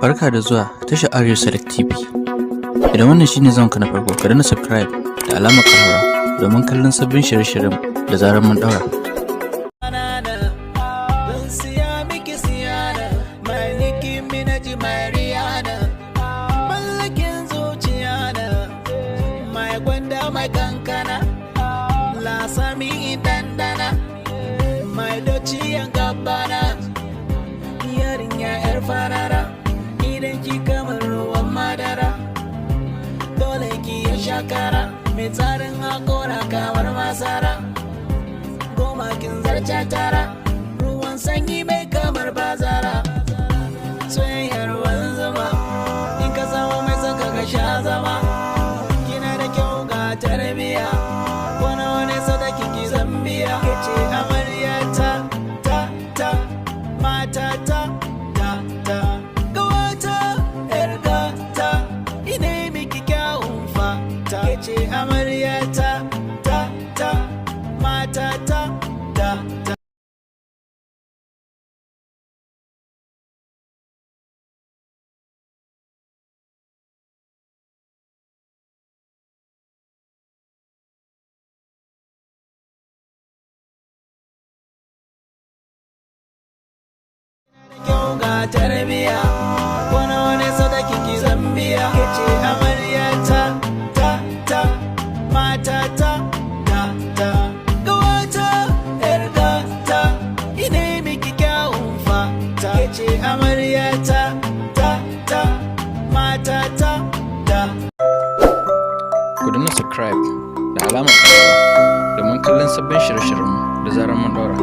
Barka da zuwa tashar Arewa Select TV. Idan wannan shine zuwanka na farko, ka danna subscribe da alamar ƙararrawa domin kallon sabbin shirye-shiryen da zarar mun ɗaura. Zan siya miki siyana, mai Nicki Minaj, mai Rihanna, mallakin zuciya na, mai gwanda, mai kankana, lasami dandana, mai dociyan gabana, yarinya yar farara, idan ki kamar ruwan madara, dole ki yi shakara, mai tsarin hakora kamar masara. 10 kin zarce 9, ruwan sanyi mai kamar bazara, soyayyar ruwan zuma, in ka samu mai saka ka sha zama. Kina da kyau ga tarbiya, wani wani sadaki ki zambiya. Ke ce amarya ta ta ta, mata ta ta ta, gawata yar gata, ina miki kyawun fata. Ke ce amarya ta ta ta, mata ta ta ta. Kyau ga tarbiya, wani wani sadaki ki zambiya. Ke ce amarya ta ta ta, mata ta ta ta, gawata yar gata, ina miki kyawun fata. Ke ce amarya ta ta ta, mata ta ta. Ku danna subscribe da alamar ƙararrawa domin kallon sabbin shirye-shiryenmu da zarar mun ɗaura.